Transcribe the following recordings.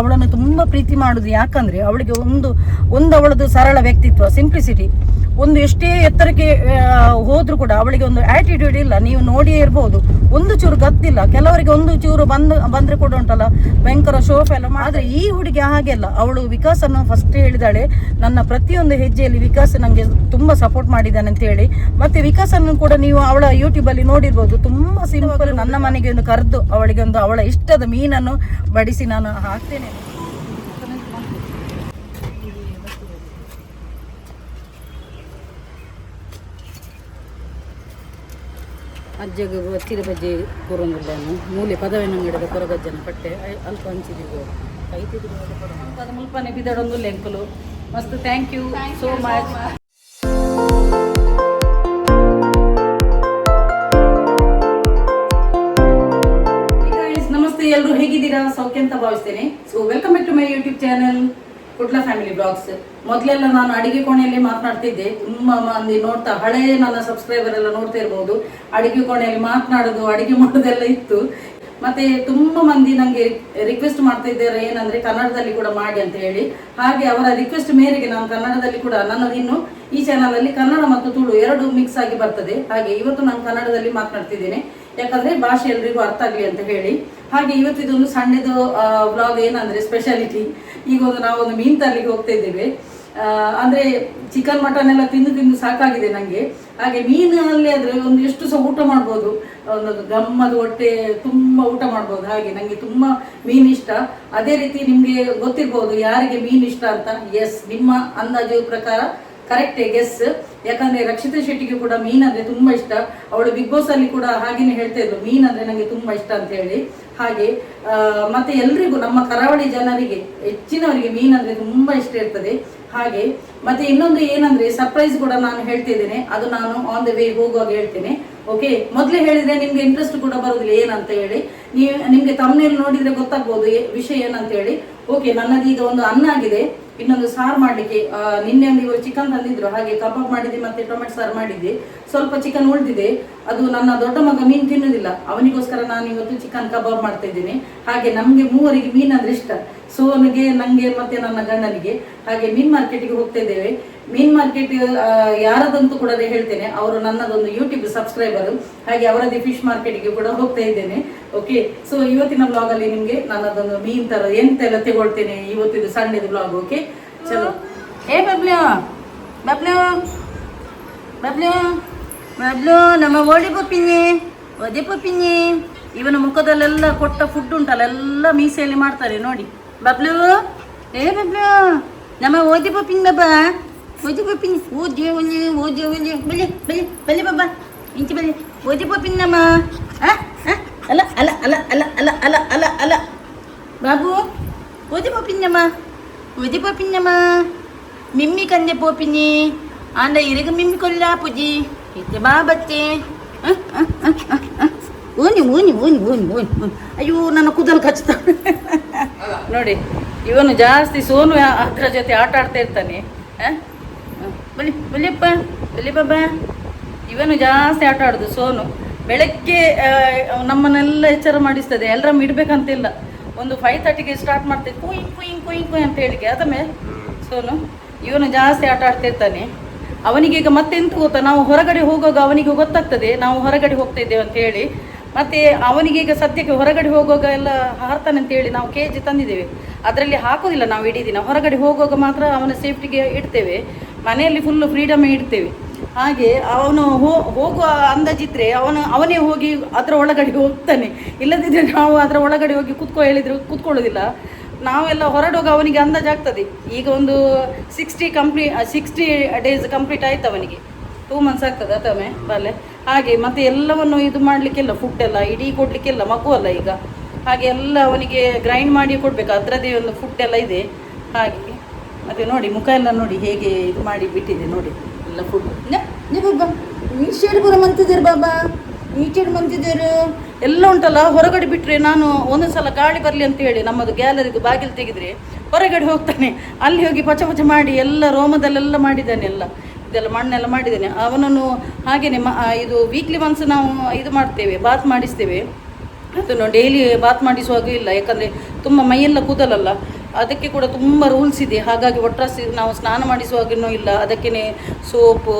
ಅವಳನ್ನು ತುಂಬಾ ಪ್ರೀತಿ ಮಾಡುದು ಯಾಕಂದ್ರೆ ಅವಳಿಗೆ ಒಂದು ಒಂದು ಅವಳದು ಸರಳ ವ್ಯಕ್ತಿತ್ವ, ಸಿಂಪ್ಲಿಸಿಟಿ. ಒಂದು ಎಷ್ಟೇ ಎತ್ತರಕ್ಕೆ ಹೋದ್ರೂ ಕೂಡ ಅವಳಿಗೆ ಒಂದು ಆಟಿಟ್ಯೂಡ್ ಇಲ್ಲ. ನೀವು ನೋಡಿಯೇ ಇರ್ಬೋದು, ಒಂದು ಚೂರು ಗತ್ತಿಲ್ಲ. ಕೆಲವರಿಗೆ ಒಂದು ಚೂರು ಬಂದು ಬಂದ್ರೆ ಕೂಡ ಉಂಟಲ್ಲ, ಭಯಂಕರ ಶೋಫ್ ಎಲ್ಲ. ಆದ್ರೆ ಈ ಹುಡುಗಿ ಹಾಗೆಲ್ಲ. ಅವಳು ವಿಕಾಸನ್ನು ಫಸ್ಟ್ ಹೇಳಿದಾಳೆ, ನನ್ನ ಪ್ರತಿಯೊಂದು ಹೆಜ್ಜೆಯಲ್ಲಿ ವಿಕಾಸ್ ನನಗೆ ತುಂಬಾ ಸಪೋರ್ಟ್ ಮಾಡಿದ್ದಾನೆ ಅಂತ ಹೇಳಿ. ಮತ್ತೆ ವಿಕಾಸನ್ನು ಕೂಡ ನೀವು ಅವಳ ಯೂಟ್ಯೂಬ್ ಅಲ್ಲಿ ನೋಡಿರ್ಬೋದು, ತುಂಬಾ ಸಿಂಪಲ್. ನನ್ನ ಮನೆಗೆ ಒಂದು ಕರೆದು ಅವಳಿಗೆ ಒಂದು ಅವಳ ಇಷ್ಟದ ಮೀನನ್ನು ಬಡಿಸಿ ನಾನು ಹಾಕ್ತೇನೆ. ಅಜ್ಜಗ ಬಚ್ಚಿರ ಬಜ್ಜಿ ಕೂರೊಂದುಲ್ಲೇನು ಮೂಲೆ ಪದವಿನಂಗಡಿದ ಕೊರಗಜ್ಜನ ಪಟ್ಟೆ ಅಲ್ಪ ಹಂಚಿದಿದ್ದು ಕೈತಿದ್ದು ಮುಲ್ಪನೆ ಬಿದಡೊಂದು ಎಂಕುಲು ಮಸ್ತ್. Thank you so much. Namaste ಎಲ್ಲರೂ, ಹೇಗಿದ್ದೀರಾ? ಸೌಖ್ಯ ಅಂತ ಭಾವಿಸ್ತೇನೆ. So welcome back to my YouTube channel, Kudla family blogs. ಮೊದಲೆಲ್ಲ ನಾನು ಅಡಿಗೆ ಕೋಣೆಯಲ್ಲಿ ಮಾತನಾಡ್ತಿದ್ದೆ. ತುಂಬಾ ಮಂದಿ ನೋಡ್ತಾ, ಹಳೆಯ ನನ್ನ ಸಬ್ಸ್ಕ್ರೈಬರ್ ಎಲ್ಲ ನೋಡ್ತಾ ಇರ್ಬೋದು. ಅಡಿಗೆ ಕೋಣೆಯಲ್ಲಿ ಮಾತನಾಡೋದು, ಅಡಿಗೆ ಮಾಡೋದೆಲ್ಲ ಇತ್ತು. ಮತ್ತೆ ತುಂಬಾ ಮಂದಿ ನಂಗೆ ರಿಕ್ವೆಸ್ಟ್ ಮಾಡ್ತಾ ಇದ್ದಾರೆ, ಏನಂದ್ರೆ ಕನ್ನಡದಲ್ಲಿ ಕೂಡ ಮಾಡಿ ಅಂತ ಹೇಳಿ. ಹಾಗೆ ಅವರ ರಿಕ್ವೆಸ್ಟ್ ಮೇರೆಗೆ ನಾನು ಕನ್ನಡದಲ್ಲಿ ಕೂಡ, ನನ್ನದು ಇನ್ನು ಈ ಚಾನಲ್ ಅಲ್ಲಿ ಕನ್ನಡ ಮತ್ತು ತುಳು ಎರಡು ಮಿಕ್ಸ್ ಆಗಿ ಬರ್ತದೆ. ಹಾಗೆ ಇವತ್ತು ನಾನು ಕನ್ನಡದಲ್ಲಿ ಮಾತನಾಡ್ತಿದ್ದೇನೆ, ಯಾಕಂದ್ರೆ ಭಾಷೆ ಎಲ್ರಿಗೂ ಅರ್ಥ ಆಗ್ಲಿ ಅಂತ ಹೇಳಿ. ಹಾಗೆ ಇವತ್ತು ಇದೊಂದು ಸಂಡೇದು ಬ್ಲಾಗ್. ಏನಂದ್ರೆ ಸ್ಪೆಷಾಲಿಟಿ, ಈಗ ಒಂದು ನಾವೊಂದು ಮೀನ್ ತರ್ಲಿಕ್ಕೆ ಹೋಗ್ತಾ ಇದ್ದೇವೆ. ಅಂದ್ರೆ ಚಿಕನ್ ಮಟನ್ ಎಲ್ಲ ತಿಂದು ತಿಂದು ಸಾಕಾಗಿದೆ ನಂಗೆ. ಹಾಗೆ ಮೀನಲ್ಲಿ ಆದ್ರೆ ಒಂದು ಎಷ್ಟು ಸಹ ಊಟ ಮಾಡ್ಬೋದು, ಒಂದು ಗಮ್ಮದ ಹೊಟ್ಟೆ ತುಂಬ ಊಟ ಮಾಡ್ಬೋದು. ಹಾಗೆ ನಂಗೆ ತುಂಬ ಮೀನು ಇಷ್ಟ. ಅದೇ ರೀತಿ ನಿಮ್ಗೆ ಗೊತ್ತಿರ್ಬೋದು ಯಾರಿಗೆ ಮೀನು ಇಷ್ಟ ಅಂತ. ಎಸ್, ನಿಮ್ಮ ಅಂದಾಜು ಪ್ರಕಾರ ಕರೆಕ್ಟ್ ಗೆಸ್. ಯಾಕಂದ್ರೆ ರಕ್ಷಿತಾ ಶೆಟ್ಟಿಗೆ ಕೂಡ ಮೀನ್ ಅಂದ್ರೆ ತುಂಬಾ ಇಷ್ಟ. ಅವಳು ಬಿಗ್ ಬಾಸ್ ಅಲ್ಲಿ ಕೂಡ ಹಾಗೇನೆ ಹೇಳ್ತಾ ಇದ್ಲು, ಮೀನ್ ಅಂದ್ರೆ ನಂಗೆ ತುಂಬಾ ಇಷ್ಟ ಅಂತ ಹೇಳಿ. ಹಾಗೆ ಮತ್ತೆ ಎಲ್ರಿಗೂ, ನಮ್ಮ ಕರಾವಳಿ ಜನರಿಗೆ ಹೆಚ್ಚಿನವರಿಗೆ ಮೀನ್ ಅಂದ್ರೆ ತುಂಬಾ ಇಷ್ಟ ಇರ್ತದೆ. ಹಾಗೆ ಮತ್ತೆ ಇನ್ನೊಂದು ಏನಂದ್ರೆ, ಸರ್ಪ್ರೈಸ್ ಕೂಡ ನಾನು ಹೇಳ್ತಿದ್ದೇನೆ. ಅದು ನಾನು ಆನ್ the way ಹೋಗುವಾಗ ಹೇಳ್ತೇನೆ, ಓಕೆ? ಮೊದಲೇ ಹೇಳಿದ್ರೆ ನಿಮ್ಗೆ ಇಂಟ್ರೆಸ್ಟ್ ಕೂಡ ಬರುದಿಲ್ಲ ಏನಂತ ಹೇಳಿ. ನೀವು ನಿಮ್ಗೆ ಥಂಬ್‌ನೇಲ್ ನೋಡಿದ್ರೆ ಗೊತ್ತಾಗ್ಬೋದು ವಿಷಯ ಏನಂತ ಹೇಳಿ. ಓಕೆ, ನನ್ನದು ಈಗ ಒಂದು ಅನ್ನ ಆಗಿದೆ, ಇನ್ನೊಂದು ಸಾರು ಮಾಡ್ಲಿಕ್ಕೆ. ನಿನ್ನೆ ಒಂದು ಇವರು ಚಿಕನ್ ತಂದಿದ್ರು, ಹಾಗೆ ಕಬಾಬ್ ಮಾಡಿದ್ದೆ ಮತ್ತೆ ಟೊಮೆಟೊ ಸಾರು ಮಾಡಿದ್ದೆ. ಸ್ವಲ್ಪ ಚಿಕನ್ ಉಳಿದಿದೆ. ಅದು ನನ್ನ ದೊಡ್ಡ ಮಗ ಮೀನು ತಿನ್ನುದಿಲ್ಲ, ಅವನಿಗೋಸ್ಕರ ನಾನು ಇವತ್ತು ಚಿಕನ್ ಕಬಾಬ್ ಮಾಡ್ತಾ ಇದ್ದೇನೆ. ಹಾಗೆ ನಮ್ಗೆ ಮೂವರಿಗೆ ಮೀನ್ ಅಂದ್ರೆ ಇಷ್ಟ, ಸೋನಿಗೆ, ನಂಗೆ ಮತ್ತೆ ನನ್ನ ಗಂಡನಿಗೆ. ಹಾಗೆ ಮೀನ್ ಮಾರ್ಕೆಟಿಗೆ ಹೋಗ್ತಾ ಇದ್ದೇವೆ. ಮೀನ್ ಮಾರ್ಕೆಟ್ ಯಾರದಂತೂ ಕೂಡ ಅದೇ ಹೇಳ್ತೇನೆ, ಅವರು ನನ್ನದೊಂದು ಯೂಟ್ಯೂಬ್ ಸಬ್ಸ್ಕ್ರೈಬರ್. ಹಾಗೆ ಅವರದೇ ಫಿಶ್ ಮಾರ್ಕೆಟಿಗೆ ಕೂಡ ಹೋಗ್ತಾ ಇದ್ದೇನೆ. ಓಕೆ, ಸೊ ಇವತ್ತಿನ ಬ್ಲಾಗ್ ಅಲ್ಲಿ ನಿಮ್ಗೆ ನನ್ನದೊಂದು ಮೀನ್ ತರ ಎಂತೆಲ್ಲ ತಗೊಳ್ತೇನೆ, ಇವತ್ತಿದು ಸಂಡೇದು ಬ್ಲಾಗ್. ಓಕೆ, ಚಲೋ. ಏ ಬಬ್ಲು, ಬಬ್ಲು, ಬಬ್ಲು, ಬಬ್ಲು, ನಮ್ಮ ಓಡಿ ಪಪ್ಪಿನಿ, ಓದಿ ಪಪ್ಪಿನಿ. ಇವನ ಮುಖದಲ್ಲೆಲ್ಲ ಕೊಟ್ಟ ಫುಡ್ ಉಂಟಲ್ಲ, ಎಲ್ಲ ಮೀಸೆಯಲ್ಲಿ ಮಾಡ್ತಾರೆ ನೋಡಿ. ಬಬ್ಲು, ಏ ಬಬ್ಲು, ನಮ್ಮ ಓದಿ ಪಪ್ಪಿನ ಬಾಬಾ, ಓದಿ ಪಪ್ಪಿನಿ, ಓದಿ ಓದಿ ಓದಿ ಓದಿ, ಬಲಿ ಬಲಿ ಬಲಿ ಬಾಬಾ, ಇಂಚಿ ಬಲಿ, ಓದಿ ಪಪ್ಪಿನಮ್ಮ. ಆ ಆ, ಅಲ್ಲ ಅಲ್ಲ ಅಲ್ಲ ಅಲ್ಲ ಅಲ್ಲ ಅಲ್ಲ ಅಲ್ಲ ಅಲ್ಲ, ಬಾಬು, ಓದಿ ಪಪ್ಪಿನಮ್ಮ, ಓದಿ ಪಪ್ಪಿನಮ್ಮ, ಮಿಮ್ಮಿ ಕಂದೆ ಪೋಪಿನಿ ಆಂಡ ಇರಗ ಮಿಮ್ಮಿ ಕೊಲ್ಲ ಪುಜಿ ಇತ್ತೆ ಬಾ ಬತ್ತೆ. ಓನಿ ಓನಿ ಓನಿ ಓನಿ ಓನಿ ಓನಿ. ಅಯ್ಯೋ, ನನ್ನ ಕೂದಲು ಕಚ್ತಾ ನೋಡಿ. ಇವನು ಜಾಸ್ತಿ ಸೋನು ಅದ್ರ ಜೊತೆ ಆಟ ಆಡ್ತಾ ಇರ್ತಾನೆ. ಆ? ಬಲಿ ಬಲಿಯಪ್ಪ, ಬಲಿ ಬಾಬಾ. ಇವನು ಜಾಸ್ತಿ ಆಟ ಆಡುದು ಸೋನು. ಬೆಳಗ್ಗೆ ನಮ್ಮನ್ನೆಲ್ಲ ಎಚ್ಚರ ಮಾಡಿಸ್ತದೆ. ಅಲಾರಾಮ್ ಇಡ್ಬೇಕಂತಿಲ್ಲ, ಒಂದು 5:30ಗೆ ಸ್ಟಾರ್ಟ್ ಮಾಡ್ತೇವೆ, ಕುಯ್ ಕುಯ್ ಕುಯ್ ಕುಯ್ ಅಂತ ಹೇಳಿಕೆ ಅದಮ್ಮೆ. ಸೋನು ಇವನು ಜಾಸ್ತಿ ಆಟ ಆಡ್ತಿರ್ತಾನೆ. ಅವನಿಗೆ ಈಗ ಮತ್ತೆ ಎಂತ ಗೊತ್ತಾ, ನಾವು ಹೊರಗಡೆ ಹೋಗುವಾಗ ಅವನಿಗೆ ಗೊತ್ತಾಗ್ತದೆ ನಾವು ಹೊರಗಡೆ ಹೋಗ್ತಾ ಇದ್ದೇವೆ ಅಂತ ಹೇಳಿ. ಮತ್ತೆ ಅವನಿಗೆ ಈಗ ಸದ್ಯಕ್ಕೆ ಹೊರಗಡೆ ಹೋಗುವಾಗ ಎಲ್ಲ ಹಾರ್ತಾನೆ ಅಂತ ಹೇಳಿ ನಾವು ಕೇಜ್ ತಂದಿದ್ದೇವೆ. ಅದರಲ್ಲಿ ಹಾಕೋದಿಲ್ಲ ನಾವು ಇಡೀ ದಿನ. ಹೊರಗಡೆ ಹೋಗುವಾಗ ಮಾತ್ರ ಅವನ ಸೇಫ್ಟಿಗೆ ಇಡ್ತೇವೆ. ಮನೆಯಲ್ಲಿ ಫುಲ್ ಫ್ರೀಡಮ್ ಇಡ್ತೇವೆ. ಹಾಗೆ ಅವನು ಹೋಗುವ ಅಂದಾಜಿದ್ರೆ ಅವನು ಅವನೇ ಹೋಗಿ ಅದರ ಒಳಗಡೆ ಹೋಗ್ತಾನೆ. ಇಲ್ಲದಿದ್ದರೆ ನಾವು ಅದರ ಒಳಗಡೆ ಹೋಗಿ ಕೂತ್ಕೊ ಹೇಳಿದ್ರು ಕೂತ್ಕೊಳ್ಳೋದಿಲ್ಲ. ನಾವೆಲ್ಲ ಹೊರಡುವಾಗ ಅವನಿಗೆ ಅಂದಾಜಾಗ್ತದೆ. ಈಗ ಒಂದು 60 days complete ಆಯ್ತು ಅವನಿಗೆ. 2 ಮಂತ್ಸ್ ಆಗ್ತದೆ ಅತಮೆ ಬಾಲೆ. ಹಾಗೆ ಮತ್ತೆ ಎಲ್ಲವನ್ನು ಇದು ಮಾಡಲಿಕ್ಕಿಲ್ಲ, ಫುಡ್ ಎಲ್ಲ ಇಡೀ ಕೊಡಲಿಕ್ಕಿಲ್ಲ, ಮಗು ಅಲ್ಲ ಈಗ. ಹಾಗೆ ಎಲ್ಲ ಅವನಿಗೆ ಗ್ರೈಂಡ್ ಮಾಡಿ ಕೊಡಬೇಕು, ಅದರದ್ದೇ ಒಂದು ಫುಡ್ ಎಲ್ಲ ಇದೆ. ಹಾಗೆ ಮತ್ತೆ ನೋಡಿ, ಮುಖ ಎಲ್ಲ ನೋಡಿ ಹೇಗೆ ಇದು ಮಾಡಿ ಬಿಟ್ಟಿದೆ ನೋಡಿ ಎಲ್ಲ ಫುಡ್. ಈಚೆಡ್ ಬರ ಮಂತಿದ್ದೀರಿ ಬಾಬಾ, ಈಚೆಡ್ ಮಂತಿದ್ದೀರು ಎಲ್ಲ ಉಂಟಲ್ಲ. ಹೊರಗಡೆ ಬಿಟ್ಟರೆ, ನಾನು ಒಂದೊಂದು ಸಲ ಗಾಳಿ ಬರಲಿ ಅಂತ ಹೇಳಿ ನಮ್ಮದು ಗ್ಯಾಲರಿದು ಬಾಗಿಲು ತೆಗೆದ್ರೆ ಹೊರಗಡೆ ಹೋಗ್ತಾನೆ. ಅಲ್ಲಿ ಹೋಗಿ ಪಚ ಪಚ ಮಾಡಿ ಎಲ್ಲ ರೋಮದಲ್ಲೆಲ್ಲ ಮಾಡಿದ್ದಾನೆ, ಎಲ್ಲ ಇದೆಲ್ಲ ಮಣ್ಣೆಲ್ಲ ಮಾಡಿದ್ದಾನೆ. ಅವನನ್ನು ಹಾಗೇನೆ ಇದು ವೀಕ್ಲಿ ಒನ್ಸ್ ನಾವು ಇದು ಮಾಡ್ತೇವೆ, ಬಾತ್ ಮಾಡಿಸ್ತೇವೆ. ಅದನ್ನು ಡೈಲಿ ಬಾತ್ ಮಾಡಿಸುವಾಗೂ ಇಲ್ಲ, ಯಾಕಂದರೆ ತುಂಬ ಮೈಯೆಲ್ಲ ಕೂದಲಲ್ಲ, ಅದಕ್ಕೆ ಕೂಡ ತುಂಬ ರೂಲ್ಸ್ ಇದೆ. ಹಾಗಾಗಿ ಒಟ್ರಾಸಿ ನಾವು ಸ್ನಾನ ಮಾಡಿಸುವಾಗೂ ಇಲ್ಲ, ಅದಕ್ಕೇ ಸೋಪು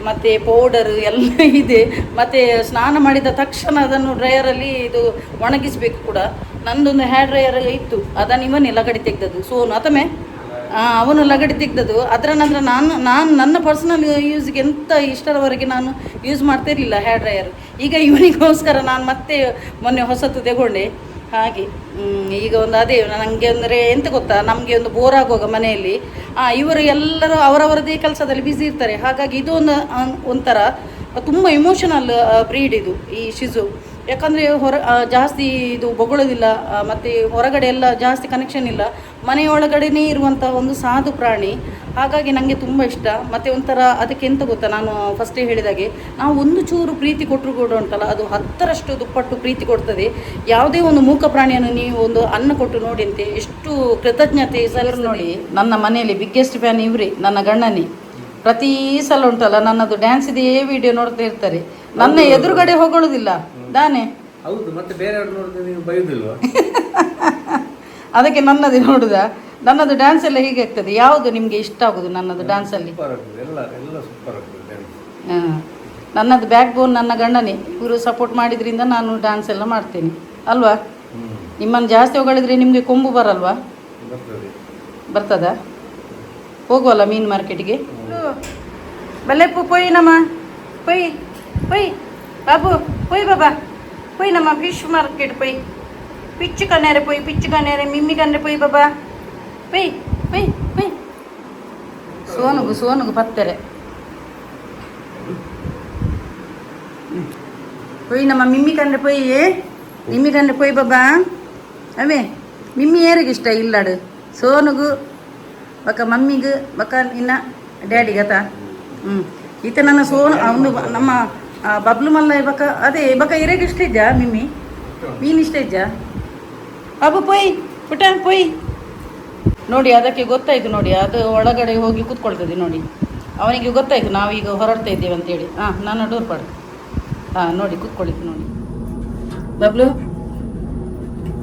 ಮತ್ತು ಪೌಡರ್ ಎಲ್ಲ ಇದೆ. ಮತ್ತು ಸ್ನಾನ ಮಾಡಿದ ತಕ್ಷಣ ಅದನ್ನು ಡ್ರೈಯರಲ್ಲಿ ಇದು ಒಣಗಿಸಬೇಕು ಕೂಡ. ನಂದೊಂದು ಹೇರ್ ಡ್ರೈಯರ್ ಇತ್ತು, ಅದನ್ನು ಇವನೇ ಲಗಡಿ ತೆಗೆದದ್ದು, ಸೋನು ಆತಮೆ ಅವನು ಲಗಡಿ ತೆಗೆದದ್ದು. ಅದರ ನಂತರ ನಾನು ನಾನು ನನ್ನ ಪರ್ಸನಲ್ ಯೂಸ್ಗೆ ಎಂತ ಇಷ್ಟರವರೆಗೆ ನಾನು ಯೂಸ್ ಮಾಡ್ತಾ ಇರಲಿಲ್ಲ ಹೇರ್ ಡ್ರೈಯರ್. ಈಗ ಇವನಿಗೋಸ್ಕರ ನಾನು ಮತ್ತೆ ಮೊನ್ನೆ ಹೊಸತು ತಗೊಂಡೆ. ಹಾಗೆ ಈಗ ಒಂದು ಅದೇ ನನಗೆ ಅಂದರೆ ಎಂತ ಗೊತ್ತಾ, ನಮಗೆ ಒಂದು ಬೋರ್ ಆಗುವಾಗ ಮನೆಯಲ್ಲಿ ಇವರು ಎಲ್ಲರೂ ಅವರವರದೇ ಕೆಲಸದಲ್ಲಿ ಬ್ಯುಸಿ ಇರ್ತಾರೆ. ಹಾಗಾಗಿ ಇದು ಒಂದು ಒಂಥರ ತುಂಬ ಇಮೋಷನಲ್ ಬ್ರೀಡ್ ಇದು ಈ ಶಿಜು. ಯಾಕಂದರೆ ಜಾಸ್ತಿ ಇದು ಬೊಗಳೋದಿಲ್ಲ, ಮತ್ತು ಹೊರಗಡೆ ಎಲ್ಲ ಜಾಸ್ತಿ ಕನೆಕ್ಷನ್ ಇಲ್ಲ, ಮನೆಯೊಳಗಡೆನೇ ಇರುವಂಥ ಒಂದು ಸಾಧು ಪ್ರಾಣಿ. ಹಾಗಾಗಿ ನನಗೆ ತುಂಬ ಇಷ್ಟ. ಮತ್ತು ಒಂಥರ ಅದಕ್ಕೆ ಎಂತ ಗೊತ್ತಾ, ನಾನು ಫಸ್ಟೇ ಹೇಳಿದಾಗೆ ನಾವು ಒಂದು ಚೂರು ಪ್ರೀತಿ ಕೊಟ್ಟರು ಕೂಡ ಉಂಟಲ್ಲ, ಅದು 10ರಷ್ಟು ದುಪ್ಪಟ್ಟು ಪ್ರೀತಿ ಕೊಡ್ತದೆ. ಯಾವುದೇ ಒಂದು ಮೂಕ ಪ್ರಾಣಿಯನ್ನು ನೀವು ಒಂದು ಅನ್ನ ಕೊಟ್ಟು ನೋಡಿ ಅಂತೆ ಎಷ್ಟು ಕೃತಜ್ಞತೆ ಸಲ್ಲಿಸ್ತದೆ. ನೋಡಿ, ನನ್ನ ಮನೆಯಲ್ಲಿ ಬಿಗ್ಗೆಸ್ಟ್ ಫ್ಯಾನ್ ಇವರೇ, ನನ್ನ ಗಂಡನೇ. ಪ್ರತಿ ಸಲ ಉಂಟಲ್ಲ ನನ್ನದು ಡ್ಯಾನ್ಸ್ ಇದೇ ವಿಡಿಯೋ ನೋಡ್ತಾ ಇರ್ತಾರೆ, ನನ್ನ ಎದುರುಗಡೆ ಹೊಗಳೋದಿಲ್ಲ ದಾನೆ. ಹೌದು, ಮತ್ತೆ ಬೇರೆಯವ್ರು ನೋಡಿದ್ರೆ ನೀವು ಬೈಯುದಿಲ್ವಾ? ಅದಕ್ಕೆ ನನ್ನದು ನೋಡುದ, ನನ್ನದು ಡ್ಯಾನ್ಸ್ ಎಲ್ಲ ಹೀಗೆ ಆಗ್ತದೆ. ಯಾವುದು ನಿಮಗೆ ಇಷ್ಟ ಆಗುದು ನನ್ನದು ಡ್ಯಾನ್ಸಲ್ಲಿ? ಸೂಪರ್ ಆಗ್ತದೆ, ಎಲ್ಲ ಎಲ್ಲ ಸೂಪರ್ ಆಗ್ತದೆ ಡ್ಯಾನ್ಸ್. ನನ್ನದು ಬ್ಯಾಕ್ ಬೋನ್ ನನ್ನ ಗಂಡನೇ. ಇವರು ಸಪೋರ್ಟ್ ಮಾಡಿದ್ರಿಂದ ನಾನು ಡ್ಯಾನ್ಸ್ ಎಲ್ಲ ಮಾಡ್ತೇನೆ ಅಲ್ವಾ? ನಿಮ್ಮನ್ನು ಜಾಸ್ತಿ ಹೊಗಳಿದ್ರೆ ನಿಮಗೆ ಕೊಂಬು ಬರಲ್ವಾ? ಬರ್ತದೆ. ಬರ್ತದಾ? ಹೋಗುವಲ್ಲ ಮೀನು ಮಾರ್ಕೆಟ್ಗೆ? ಬಲ್ಲೆಪ್ಪು ಪೊಯ್ ನಮ್ಮ, ಪೊಯ್ ಪೊಯ್ ಬಾಬು, ಪೊಯ್ ಬಾಬಾ, ಪೊಯ್ ನಮ್ಮ ಫಿಶ್ ಮಾರ್ಕೆಟ್ ಪೊಯ್. ಪಿಚ್ಚು ಕಣ್ಣೇರೆ ಪೊಯ್, ಪಿಚ್ಚು ಕಣ್ಣೇರೆ ಮಿಮ್ಮಿ ಕಣ್ಣೆ ಪೊಯ್ ಬಾಬಾ, ಪೊಯ್ ಪೊಯ್ ಪೊಯ್. ಸೋನುಗು ಸೋನುಗು ಪತ್ತೆರೆ ಪೊಯ್ ನಮ್ಮ ಮಿಮ್ಮಿ ಕಂಡ್ರೆ ಪೊಯ್, ಮಿಮ್ಮಿ ಕಂಡ್ರೆ ಪೊಯ್ ಬಾಬಾ. ಅವೇ ಮಿಮ್ಮಿ ಏರಿಗೆ ಇಷ್ಟ ಇಲ್ಲಾಡು? ಸೋನುಗು ಬಕ್ಕ ಮಮ್ಮಿಗೆ ಬಕ್ಕ ಇನ್ನ ಡ್ಯಾಡಿಗತ. ಈತ ನನ್ನ ಸೋನು ಅವನು ನಮ್ಮ ಬಬ್ಲು ಮಲ್ಲ ಬಕ್ಕ ಅದೇ ಬಕ್ಕ ಇರೆಗೆ ಇಷ್ಟ ಇದ್ಯಾ ಮಿಮ್ಮಿ? ಮೀನು ಇಷ್ಟ ಇದ್ಯಾ ಬಾಬು? ಪೊಯ್ ಪುಟ ಪೊಯ್. ನೋಡಿ ಅದಕ್ಕೆ ಗೊತ್ತಾಯ್ತು ನೋಡಿ, ಅದು ಒಳಗಡೆ ಹೋಗಿ ಕೂತ್ಕೊಳ್ತದೆ ನೋಡಿ. ಅವನಿಗೆ ಗೊತ್ತಾಯ್ತು ನಾವೀಗ ಹೊರಡ್ತಾ ಇದ್ದೇವೆ ಅಂತೇಳಿ. ಹಾಂ, ನಾನು ಡೋರ್ ಪಾಡು. ಹಾಂ ನೋಡಿ ಕೂತ್ಕೊಳ್ಳಿತ್ತು ನೋಡಿ. ಬಬ್ಲು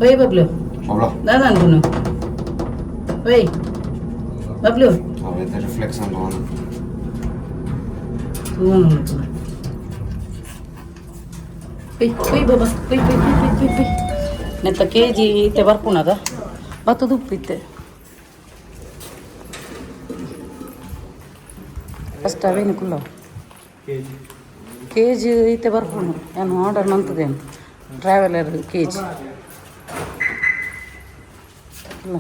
ಒಯ್ ಬಬ್ಲು. Pablo, ದಾದಾ ಅನ್ಕುನು ಒಯ್ ಬಬ್ಲು. avete reflex on. ಒಯ್ ಒಯ್ ಬಾಬಾ, ಒಯ್ ಒಯ್ ಒಯ್ ಒಯ್ ಒಯ್ ಒಯ್. ನೆತ್ತ ಕೆ ಜಿ ಇತ್ತೆ ಬರ್ಪುಣದ ಬತ್ತದ ಉಪ್ಪು ಇತ್ತೆ. ಫಸ್ಟ್ ಅವೇನು ಕುಲ್ಲ ಕೆಜಿ. ಕೇಜ್ ಇತ್ತೆ ಬರ್ಪುಂಡು, ನಾನು ಆರ್ಡರ್ ಮಂತದೆ ಅಂತ ಟ್ರಾವೆಲರ್ ಕೇಜ್ ಅಲ್ಲ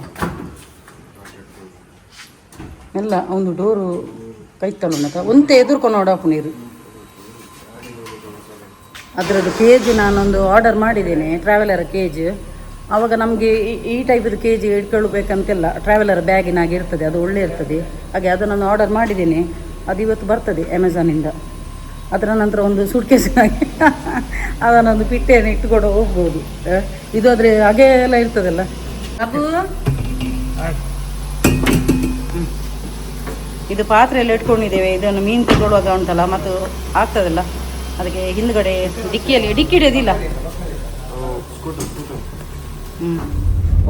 ಎಲ್ಲ ಒಂದು ಡೋರು ಕೈತಲುನಕ ಒಂತೆ ಎದುರ್ಕೊಂಡು ನೋಡಪ್ಪು ನೀರು. ಅದರದ್ದು ಕೇಜ್ ನಾನೊಂದು ಆರ್ಡರ್ ಮಾಡಿದ್ದೇನೆ, ಟ್ರಾವೆಲರ್ ಕೇಜ್. ಆವಾಗ ನಮಗೆ ಈ ಟೈಪಿದು ಕೇಜ್ ಇಟ್ಕೊಳ್ಬೇಕಂತಿಲ್ಲ, ಟ್ರಾವೆಲರ್ ಬ್ಯಾಗಿನಾಗೆ ಇರ್ತದೆ, ಅದು ಒಳ್ಳೆ ಇರ್ತದೆ. ಹಾಗೆ ಅದು ನಾನು ಆರ್ಡರ್ ಮಾಡಿದ್ದೇನೆ, ಅದು ಇವತ್ತು ಬರ್ತದೆ ಅಮೆಝಾನಿಂದ. ಅದರ ನಂತರ ಒಂದು ಸೂಟ್ಕೇಸಿನಾಗೆ ಅದನ್ನೊಂದು ಪಿಟ್ಟೆಯನ್ನು ಇಟ್ಟುಕೊಂಡು ಹೋಗ್ಬೋದು. ಇದು ಆದರೆ ಹಾಗೆ ಎಲ್ಲ ಇರ್ತದಲ್ಲ. ಅಬ್ಬು ಹ್ಮ್. ಇದು ಪಾತ್ರೆಯಲ್ಲಿ ಇಟ್ಕೊಂಡಿದ್ದೇವೆ, ಇದನ್ನು ಮೀನು ತಗೊಳ್ಳುವಾಗ ಉಂಟಲ್ಲ ಮತ್ತು ಆಗ್ತದಲ್ಲ, ಅದಕ್ಕೆ ಹಿಂದ್ಗಡೆ ಡಿಕ್ಕಿಯಲ್ಲಿ ಡಿಕ್ಕಿ ಹಿಡಿಯೋದಿಲ್ಲ.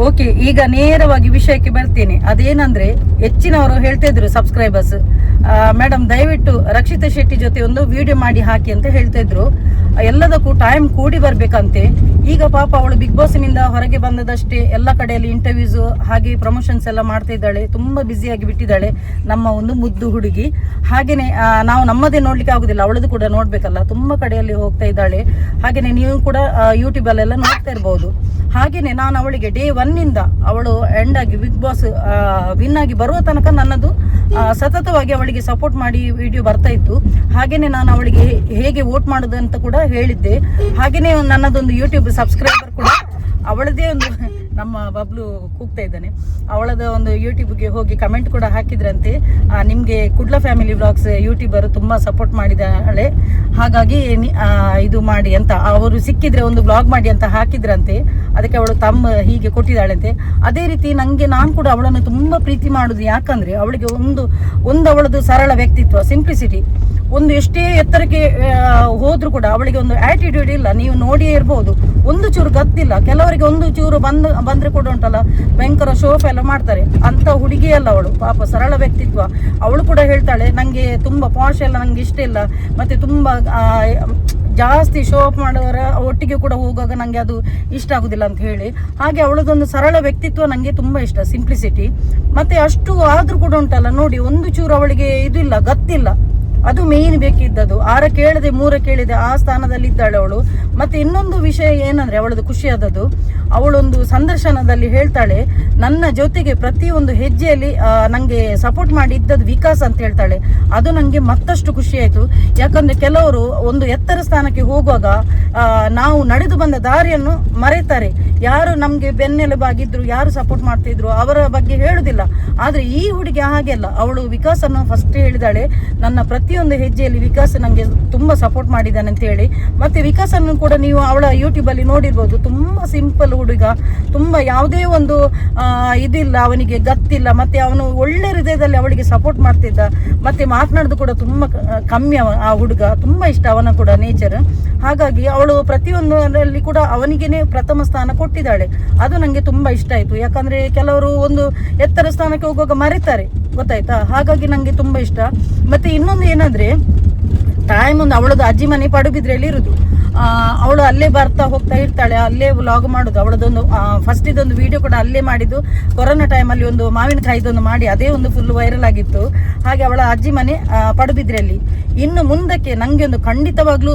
ಓಕೆ, ಈಗ ನೇರವಾಗಿ ವಿಷಯಕ್ಕೆ ಬರ್ತೀನಿ. ಅದೇನಂದ್ರೆ ಹೆಚ್ಚಿನವರು ಹೇಳ್ತಾ ಇದ್ರು ಸಬ್ಸ್ಕ್ರೈಬರ್ಸ್, ಮೇಡಮ್ ದಯವಿಟ್ಟು ರಕ್ಷಿತಾ ಶೆಟ್ಟಿ ಜೊತೆ ಒಂದು ವಿಡಿಯೋ ಮಾಡಿ ಹಾಕಿ ಅಂತ ಹೇಳ್ತಾ ಇದ್ರು. ಎಲ್ಲದಕ್ಕೂ ಟೈಮ್ ಕೂಡಿ ಬರ್ಬೇಕಂತೆ. ಈಗ ಪಾಪ ಅವಳು ಬಿಗ್ ಬಾಸ್ನಿಂದ ಹೊರಗೆ ಬಂದದಷ್ಟೇ ಎಲ್ಲ ಕಡೆಯಲ್ಲಿ ಇಂಟರ್ವ್ಯೂಸ್ ಹಾಗೆ ಪ್ರಮೋಷನ್ಸ್ ಎಲ್ಲ ಮಾಡ್ತಾ ಇದ್ದಾಳೆ, ತುಂಬಾ ಬ್ಯುಸಿಯಾಗಿ ಬಿಟ್ಟಿದ್ದಾಳೆ ನಮ್ಮ ಒಂದು ಮುದ್ದು ಹುಡುಗಿ. ಹಾಗೇನೆ ನಾವು ನಮ್ಮದೇ ನೋಡ್ಲಿಕ್ಕೆ ಆಗುದಿಲ್ಲ, ಅವಳದು ಕೂಡ ನೋಡ್ಬೇಕಲ್ಲ. ತುಂಬಾ ಕಡೆಯಲ್ಲಿ ಹೋಗ್ತಾ ಇದ್ದಾಳೆ. ಹಾಗೇನೆ ನೀವು ಕೂಡ ಯೂಟ್ಯೂಬ್ ಅಲ್ಲೆಲ್ಲ ನೋಡ್ತಾ ಇರ್ಬೋದು. ಹಾಗೇನೆ ನಾನು ಅವಳಿಗೆ ಡೇ ಒನ್ನಿಂದ ಅವಳು ಎಂಡ್ ಆಗಿ big boss win ಆಗಿ ಬರುವ ತನಕ ನನ್ನದು ಸತತವಾಗಿ ಅವಳಿಗೆ ಸಪೋರ್ಟ್ ಮಾಡಿ ವಿಡಿಯೋ ಬರ್ತಾ ಇತ್ತು. ಹಾಗೇನೆ ನಾನು ಅವಳಿಗೆ ಹೇಗೆ ವೋಟ್ ಮಾಡೋದು ಅಂತ ಕೂಡ ಹೇಳಿದ್ದೆ. ಹಾಗೇನೆ ನನ್ನದೊಂದು ಯೂಟ್ಯೂಬ್ ಸಬ್ಸ್ಕ್ರೈಬರ್ ಕೂಡ ಅವಳದೇ ಒಂದು, ನಮ್ಮ ಬಬ್ಲು ಕೂಗ್ತಾ ಇದ್ದಾನೆ, ಅವಳದ ಒಂದು ಯೂಟ್ಯೂಬ್ಗೆ ಹೋಗಿ ಕಮೆಂಟ್ ಕೂಡ ಹಾಕಿದ್ರಂತೆ. ನಿಮಗೆ ಕುಡ್ಲ family vlogs YouTuber ತುಂಬ ಸಪೋರ್ಟ್ ಮಾಡಿದಾಳೆ, ಹಾಗಾಗಿ ಇದು ಮಾಡಿ ಅಂತ, ಅವರು ಸಿಕ್ಕಿದ್ರೆ ಒಂದು ವ್ಲಾಗ್ ಮಾಡಿ ಅಂತ ಹಾಕಿದ್ರಂತೆ. ಅದಕ್ಕೆ ಅವಳು ತಮ್ಮ ಹೀಗೆ ಕೊಟ್ಟಿದ್ದಾಳಂತೆ. ಅದೇ ರೀತಿ ನನಗೆ ನಾನು ಕೂಡ ಅವಳನ್ನು ತುಂಬ ಪ್ರೀತಿ ಮಾಡೋದು ಯಾಕಂದರೆ ಅವಳಿಗೆ ಒಂದು ಒಂದು ಅವಳದು ಸರಳ ವ್ಯಕ್ತಿತ್ವ, ಸಿಂಪ್ಲಿಸಿಟಿ. ಒಂದು ಎಷ್ಟೇ ಎತ್ತರಕ್ಕೆ ಹೋದ್ರೂ ಕೂಡ ಅವಳಿಗೆ ಒಂದು ಆಟಿಟ್ಯೂಡ್ ಇಲ್ಲ. ನೀವು ನೋಡಿಯೇ ಇರ್ಬೋದು, ಒಂದು ಚೂರು ಗತ್ತಿಲ್ಲ. ಕೆಲವರಿಗೆ ಒಂದು ಚೂರು ಬಂದ್ರೆ ಕೂಡ ಉಂಟಲ್ಲ, ಭಯಂಕರ ಶೋಫ್ ಎಲ್ಲ ಮಾಡ್ತಾರೆ. ಅಂತ ಹುಡುಗಿ ಅಲ್ಲ ಅವಳು, ಪಾಪ ಸರಳ ವ್ಯಕ್ತಿತ್ವ. ಅವಳು ಕೂಡ ಹೇಳ್ತಾಳೆ, ನನಗೆ ತುಂಬ ಪಾಶ್ ಎಲ್ಲ ನಂಗೆ ಇಷ್ಟ ಇಲ್ಲ, ಮತ್ತೆ ತುಂಬ ಜಾಸ್ತಿ ಶೋ ಆಫ್ ಮಾಡೋರ ಒಟ್ಟಿಗೆ ಕೂಡ ಹೋಗುವಾಗ ನನಗೆ ಅದು ಇಷ್ಟ ಆಗುದಿಲ್ಲ ಅಂತ ಹೇಳಿ. ಹಾಗೆ ಅವಳದೊಂದು ಸರಳ ವ್ಯಕ್ತಿತ್ವ ನನಗೆ ತುಂಬ ಇಷ್ಟ, ಸಿಂಪ್ಲಿಸಿಟಿ. ಮತ್ತೆ ಅಷ್ಟು ಆದ್ರೂ ಕೂಡ ಉಂಟಲ್ಲ ನೋಡಿ, ಒಂದು ಚೂರು ಅವಳಿಗೆ ಇದು ಇಲ್ಲ, ಗತ್ತಿಲ್ಲ. ಅದು ಮೇನ್ ಬೇಕಿದ್ದದು. 6 ಕೇಳದೆ 3 ಕೇಳಿದೆ ಆ ಸ್ಥಾನದಲ್ಲಿ ಇದ್ದಾಳೆ ಅವಳು. ಮತ್ತೆ ಇನ್ನೊಂದು ವಿಷಯ ಏನಂದ್ರೆ ಅವಳದು ಖುಷಿಯಾದದ್ದು, ಅವಳೊಂದು ಸಂದರ್ಶನದಲ್ಲಿ ಹೇಳ್ತಾಳೆ, ನನ್ನ ಜೊತೆಗೆ ಪ್ರತಿಯೊಂದು ಹೆಜ್ಜೆಯಲ್ಲಿ ನನಗೆ ಸಪೋರ್ಟ್ ಮಾಡಿ ಇದ್ದದ್ದು ವಿಕಾಸ್ ಅಂತ ಹೇಳ್ತಾಳೆ. ಅದು ನನಗೆ ಮತ್ತಷ್ಟು ಖುಷಿಯಾಯಿತು. ಯಾಕಂದ್ರೆ ಕೆಲವರು ಒಂದು ಎತ್ತರ ಸ್ಥಾನಕ್ಕೆ ಹೋಗುವಾಗ ನಾವು ನಡೆದು ಬಂದ ದಾರಿಯನ್ನು ಮರೆತಾರೆ. ಯಾರು ನಮಗೆ ಬೆನ್ನೆಲುಬಾಗಿದ್ರು, ಯಾರು ಸಪೋರ್ಟ್ ಮಾಡ್ತಿದ್ರು ಅವರ ಬಗ್ಗೆ ಹೇಳುದಿಲ್ಲ. ಆದ್ರೆ ಈ ಹುಡುಗಿ ಹಾಗೆಲ್ಲ, ಅವಳು ವಿಕಾಸನ್ನು ಫಸ್ಟ್ ಹೇಳಿದಾಳೆ, ನನ್ನ ಪ್ರತಿಯೊಂದು ಹೆಜ್ಜೆಯಲ್ಲಿ ವಿಕಾಸ್ ನನಗೆ ತುಂಬ ಸಪೋರ್ಟ್ ಮಾಡಿದ್ದಾನೆ ಅಂತ ಹೇಳಿ. ಮತ್ತೆ ವಿಕಾಸನ್ನು ಕೂಡ ನೀವು ಅವಳ ಯೂಟ್ಯೂಬಲ್ಲಿ ನೋಡಿರ್ಬೋದು, ತುಂಬ ಸಿಂಪಲ್ ಹುಡುಗ, ತುಂಬ ಯಾವುದೇ ಒಂದು ಇದಿಲ್ಲ ಅವನಿಗೆ, ಗತ್ತಿಲ್ಲ. ಮತ್ತೆ ಅವನು ಒಳ್ಳೆ ಹೃದಯದಲ್ಲಿ ಅವಳಿಗೆ ಸಪೋರ್ಟ್ ಮಾಡ್ತಿದ್ದ. ಮತ್ತೆ ಮಾತನಾಡೋದು ಕೂಡ ತುಂಬ ಕಮ್ಮಿ ಆ ಹುಡುಗ, ತುಂಬ ಇಷ್ಟ ಅವನ ಕೂಡ ನೇಚರ್. ಹಾಗಾಗಿ ಅವಳು ಪ್ರತಿಯೊಂದರಲ್ಲಿ ಕೂಡ ಅವನಿಗೇನೆ ಪ್ರಥಮ ಸ್ಥಾನ ಕೊಟ್ಟಿದ್ದಾಳೆ. ಅದು ನನಗೆ ತುಂಬ ಇಷ್ಟ ಆಯಿತು. ಯಾಕಂದ್ರೆ ಕೆಲವರು ಒಂದು ಎತ್ತರ ಸ್ಥಾನಕ್ಕೆ ಹೋಗುವಾಗ ಮರೆತಾರೆ, ಗೊತ್ತಾಯ್ತಾ? ಹಾಗಾಗಿ ನನಗೆ ತುಂಬ ಇಷ್ಟ. ಮತ್ತೆ ಇನ್ನೊಂದು ಏನಂದ್ರೆ, ಟೈಮ್ ಒಂದು ಅವಳದು ಅಜ್ಜಿ ಮನೆ ಪಡುಬಿದ್ರೆಯಲ್ಲಿ ಇರುದು. ಅವಳು ಅಲ್ಲೇ ಬರ್ತಾ ಹೋಗ್ತಾ ಇರ್ತಾಳೆ, ಅಲ್ಲೇ ವ್ಲಾಗ್ ಮಾಡುದು. ಅವಳದೊಂದು ಫಸ್ಟ್ ಇದೊಂದು ವಿಡಿಯೋ ಕೂಡ ಅಲ್ಲೇ ಮಾಡಿದ್ದು. ಕೊರೋನಾ ಟೈಮಲ್ಲಿ ಒಂದು ಮಾವಿನಕಾಯಿದೊಂದು ಮಾಡಿ ಅದೇ ಒಂದು ಫುಲ್ ವೈರಲ್ ಆಗಿತ್ತು. ಹಾಗೆ ಅವಳ ಅಜ್ಜಿ ಮನೆ ಪಡುಬಿದ್ರೆಯಲ್ಲಿ. ಇನ್ನು ಮುಂದಕ್ಕೆ ನನಗೆ ಒಂದು ಖಂಡಿತವಾಗ್ಲೂ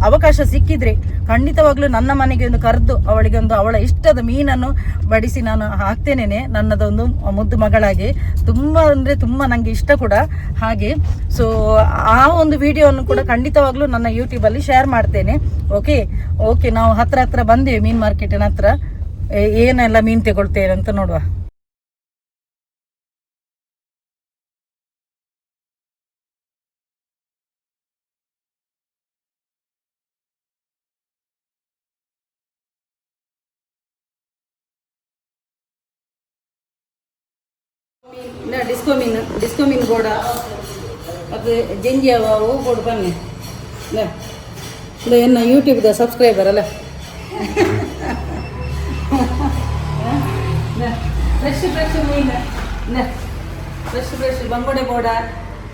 ಅವಕಾಶ ಸಿಕ್ಕಿದ್ರೆ ಖಂಡಿತವಾಗ್ಲೂ ನನ್ನ ಮನೆಗೆ ಒಂದು ಕರೆದು ಅವಳಿಗೆ ಒಂದು ಅವಳ ಇಷ್ಟದ ಮೀನನ್ನು ಬಡಿಸಿ ನಾನು ಹಾಕ್ತೇನೆ, ನನ್ನದೊಂದು ಮುದ್ದು ಮಗಳಾಗಿ. ತುಂಬ ಅಂದರೆ ತುಂಬ ನನಗೆ ಇಷ್ಟ ಕೂಡ. ಹಾಗೆ ಸೊ ಆ ಒಂದು ವಿಡಿಯೋವನ್ನು ಕೂಡ ಖಂಡಿತವಾಗ್ಲೂ ನನ್ನ ಯೂಟ್ಯೂಬಲ್ಲಿ ಶೇರ್ ಮಾಡ್ತೇನೆ. ಓಕೆ ಓಕೆ, ನಾವು ಹತ್ರ ಹತ್ರ ಬಂದೇವೆ ಮೀನು ಮಾರ್ಕೆಟಿನ ಹತ್ರ. ಏನೆಲ್ಲ ಮೀನು ತಗೊಳ್ತೇವೆ ಅಂತ ನೋಡುವ. ಡಿಸ್ಕೋ ಮೀನು, ಡಿಸ್ಕೋ ಮೀನು ಬೋಡ ಮತ್ತು ಜಂಜಿ ಅವು ಬೋಡು ಬನ್ನಿ. ಎನ್ನ ಯೂಟ್ಯೂಬ್ದ ಸಬ್ಸ್ಕ್ರೈಬರ್ ಅಲ್ಲ. ಫ್ರೆಶ್ ಫ್ರೆಶ್ ಮೀನು, ಫ್ರೆಶ್ ಫ್ರೆಶ್ ಬಂಗೋಡೆ ಬೋಡ,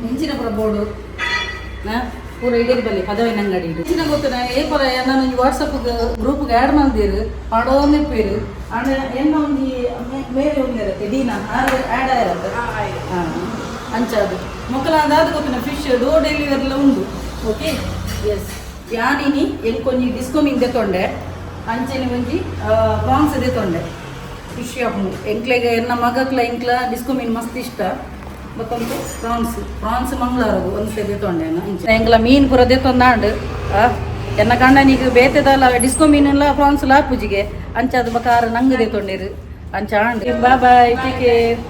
ಇಂಚಿನ ಪೂರ ಬೋಡು ಪೂರ ಇಡೀ ಬಲ್ಲಿ ಪದವಿನ ಅಂಗಡಿ. ಇಂಚಿನ ಗೊತ್ತು ಏ ಪರ ನಾನು ಈ ವಾಟ್ಸಪ್ ಗ್ರೂಪ್ಗೆ ಆ್ಯಡ್ ಮಂದಿರು ಪಾಡೋನಿಪ್ಪೇರು ಅಂಡ ಎನ್ನ ಒಂಜಿ ಮೇರೆ ಒಂದಿರತ್ತೆ ಡೀನಾ ಆ್ಯಡ್ ಆಗಿರತ್ತೆ. ಹಾಂ, ಅಂಚಾದು ಮೊಕ್ಕಲ ಅದಾದ ಗೊತ್ತಿನ ಫಿಶ್ ಡೋರ್ ಡೆಲಿವರಿಲ ಉಂಡು. ಓಕೆ, ಎಸ್, ಯಾನಿನಿ ಎಂಕೊಂಜಿ ಡಿಸ್ಕೋ ಮೀನ್ ದೆತೊಂಡೆ, ಅಂಚೆನೆ ಒಂಜಿ ಪ್ರಾನ್ಸ್ ದೆತೊಂಡೆ. ಖುಷಿ ಆಪುಂಡು ಎಂಕ್ಲೆಗ್, ಎನ್ನ ಮಗಕ್ಲ ಎಂಕ್ಲ ಡಿಸ್ಕೋ ಮೀನ್ ಮಸ್ತ್ ಇಷ್ಟ. ಬೊಕ್ಕೊಂದು ಪ್ರಾನ್ಸ್, ಪ್ರಾನ್ಸ್ ಮಂಗಳವಾರದು ಒಂದು ಸೆ ದೆತೊಂಡೆ. ಅಂಚೆ ಎಂಕ್ಲ ಮೀನ್ ಪೂರ ದೆತೊಂದಾಂಡ್. ಎನ್ನ ಗಂಡನಿಗೆ ಬೇತೆದಲ್ಲ ಡಿಸ್ಕೋ ಮೀನೆಲ್ಲ ಪ್ರಾನ್ಸ್ ಲಾಪುಜಿಗೆ ಅಂಚಾದ ಬಕಾರ ನಂಗೆ ದೆತೊಂಡಿರು. ಅಂಚ ಆಂಡ್. Bye bye, take care.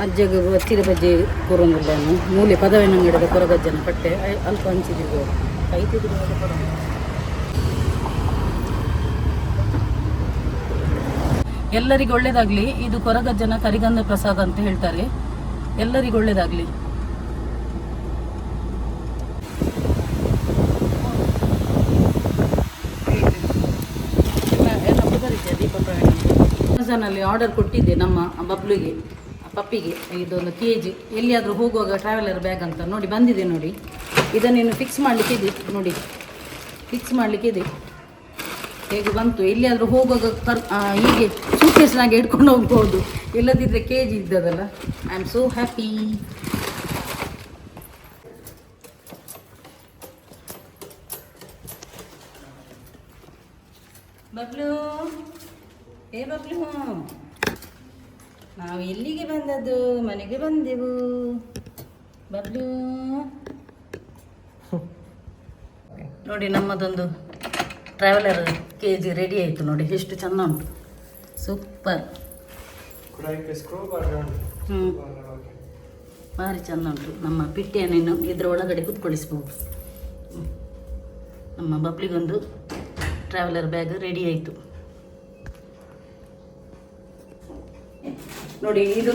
ಅಜ್ಜಗ ಬಚ್ಚಿರ ಬಜ್ಜಿ ಕೊರೊಂದುಲ್ಲೆನು ಮೂಲೆ ಪದವಿನಂಗಡಿದ ಕೊರಗಜ್ಜನ ಪಟ್ಟೆ ಅಲ್ಪ ಹಂಚಿದಿದ್ದು ಕೈತಿದ್ದು. ಎಲ್ಲರಿಗೂ ಒಳ್ಳೇದಾಗ್ಲಿ. ಇದು ಕೊರಗಜ್ಜನ ಕರಿಗಂಧ ಪ್ರಸಾದ ಅಂತ ಹೇಳ್ತಾರೆ. ಎಲ್ಲರಿಗೂ ಒಳ್ಳೇದಾಗ್ಲಿ. ಅಮೆಝಾನಲ್ಲಿ ಆರ್ಡರ್ ಕೊಟ್ಟಿದ್ದೆ ನಮ್ಮ ಬಬ್ಲುಗೆ, ಪಪ್ಪಿಗೆ, ಇದೊಂದು ಕೆಜಿ, ಎಲ್ಲಿಯಾದರೂ ಹೋಗುವಾಗ ಟ್ರಾವೆಲರ್ ಬ್ಯಾಗ್ ಅಂತ. ನೋಡಿ, ಬಂದಿದೆ ನೋಡಿ. ಇದನ್ನೇನು ಫಿಕ್ಸ್ ಮಾಡಲಿಕ್ಕೆ ಇದೆ ನೋಡಿ, ಫಿಕ್ಸ್ ಮಾಡಲಿಕ್ಕೆ ಇದೆ. ಹೇಗೆ ಬಂತು. ಎಲ್ಲಿಯಾದರೂ ಹೋಗುವಾಗ ಹೀಗೆ ಸೂಟ್ಕೇಸ್ನಾಗೆ ಇಟ್ಕೊಂಡು ಹೋಗ್ಬೋದು. ಇಲ್ಲದಿದ್ದರೆ KG ಇದ್ದದಲ್ಲ. I am so happy. Bablu, ಏ ಬಬ್ಲು, ನಾವು ಎಲ್ಲಿಗೆ ಬಂದದ್ದು? ಮನೆಗೆ ಬಂದೆವು ಬಬ್ಲು. ನೋಡಿ, ನಮ್ಮದೊಂದು ಟ್ರಾವೆಲರ್ ಕೆಜಿ ರೆಡಿ ಆಯಿತು. ನೋಡಿ, ಎಷ್ಟು ಚೆಂದ ಉಂಟು, ಸೂಪರ್. ಹ್ಞೂ, ಭಾರಿ ಚೆಂದ ಉಂಟು. ನಮ್ಮ ಪಿಟ್ಟಿಯನ್ನು ಇದರ ಒಳಗಡೆ ಕೂತ್ಕೊಳ್ಳಿಸ್ಬೋದು. ನಮ್ಮ ಬಬ್ಲಿಗೊಂದು ಟ್ರಾವೆಲರ್ ಬ್ಯಾಗ್ ರೆಡಿ ಆಯಿತು ನೋಡಿ. ಇದು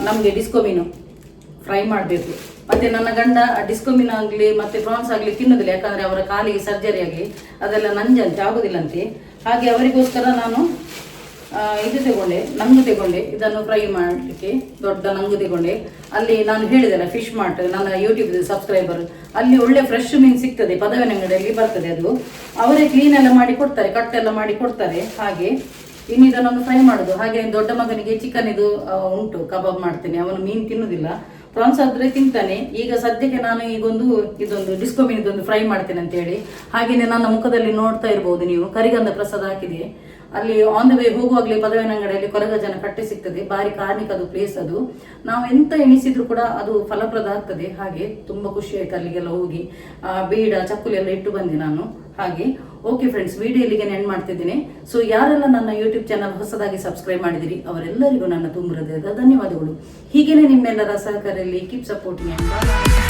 ನಮಗೆ ಡಿಸ್ಕೋ ಮೀನು ಫ್ರೈ ಮಾಡಬೇಕು. ಮತ್ತೆ ನನ್ನ ಗಂಡ ಡಿಸ್ಕೋ ಮೀನು ಆಗಲಿ ಮತ್ತೆ ಪ್ರಾನ್ಸ್ ಆಗಲಿ ತಿನ್ನೋದಿಲ್ಲ. ಯಾಕಂದ್ರೆ ಅವರ ಕಾಲಿಗೆ ಸರ್ಜರಿ ಆಗಿ ಅದೆಲ್ಲ ನಂಜಂತೆ, ಆಗುದಿಲ್ಲಂತೆ. ಹಾಗೆ ಅವರಿಗೋಸ್ಕರ ನಾನು ಇದು ತಗೊಂಡೆ, ನಂಗು ತಗೊಂಡೆ. ಇದನ್ನು ಫ್ರೈ ಮಾಡಲಿಕ್ಕೆ ದೊಡ್ಡ ನಂಗು ತಗೊಂಡೆ. ಅಲ್ಲಿ ನಾನು ಹೇಳಿದೆಲ್ಲ ಫಿಶ್ ಮಾರ್ಟ್, ನನ್ನ ಯೂಟ್ಯೂಬ್ ಸಬ್ಸ್ಕ್ರೈಬರ್, ಅಲ್ಲಿ ಒಳ್ಳೆ ಫ್ರೆಶ್ ಮೀನು ಸಿಗ್ತದೆ. ಪದವಿನಂಗಡಿಯಲ್ಲಿ ಬರ್ತದೆ ಅದು. ಅವರೇ ಕ್ಲೀನ್ ಎಲ್ಲ ಮಾಡಿ ಕೊಡ್ತಾರೆ, ಕಟ್ ಎಲ್ಲ ಮಾಡಿ ಕೊಡ್ತಾರೆ. ಹಾಗೆ ಇನ್ನು ಇದನ್ನೊಂದು ಫ್ರೈ ಮಾಡೋದು. ಹಾಗೆ ದೊಡ್ಡ ಮಗನಿಗೆ ಚಿಕನ್ ಇದು ಉಂಟು, ಕಬಾಬ್ ಮಾಡ್ತೇನೆ. ಅವನು ಮೀನು ತಿನ್ನುದಿಲ್ಲ, ಪ್ರಾನ್ಸ್ ಆದ್ರೆ ತಿಂತಾನೆ. ಈಗ ಸದ್ಯಕ್ಕೆ ನಾನು ಈಗೊಂದು ಇದೊಂದು ಡಿಸ್ಕೋ ಮೀನಿದೊಂದು ಫ್ರೈ ಮಾಡ್ತೇನೆ ಅಂತ ಹೇಳಿ. ಹಾಗೇನೆ ನನ್ನ ಮುಖದಲ್ಲಿ ನೋಡ್ತಾ ಇರ್ಬೋದು ನೀವು, ಕರಿಗಂಧ ಪ್ರಸಾದ ಹಾಕಿದೆ. ಅಲ್ಲಿ ಆನ್ the way ಹೋಗುವಾಗಲೇ ಪದವಿನಂಗಡಿಯಲ್ಲಿ ಕೊರಗಜ್ಜನ ಕಟ್ಟೆ ಸಿಗ್ತದೆ. ಬಾರಿ ಕಾರ್ಣಿಕ ಅದು ಪ್ಲೇಸ್ ಅದು. ನಾವು ಎಂತ ಎಣಿಸಿದ್ರು ಕೂಡ ಅದು ಫಲಪ್ರದ ಆಗ್ತದೆ. ಹಾಗೆ ತುಂಬಾ ಖುಷಿ ಆಯ್ತು ಅಲ್ಲಿಗೆಲ್ಲ ಹೋಗಿ. ಬೀಡ ಚಕ್ಕುಲಿ ಎಲ್ಲ ಇಟ್ಟು ಬಂದೆ ನಾನು. ಹಾಗೆ ಓಕೆ ಫ್ರೆಂಡ್ಸ್, ವಿಡಿಯೋ ಇಲ್ಲಿಗೆ ಎಂಡ್ ಮಾಡ್ತಿದ್ದೀನಿ. ಸೊ ಯಾರೆಲ್ಲ ನನ್ನ ಯೂಟ್ಯೂಬ್ ಚಾನಲ್ ಹೊಸದಾಗಿ ಸಬ್ಸ್ಕ್ರೈಬ್ ಮಾಡಿದಿರಿ, ಅವರೆಲ್ಲರಿಗೂ ನನ್ನ ತುಂಬ ಹೃದಯದ ಧನ್ಯವಾದಗಳು. ಹೀಗೇನೆ ನಿಮ್ಮೆಲ್ಲರ ಸಹಕಾರದಲ್ಲಿ. Keep supporting and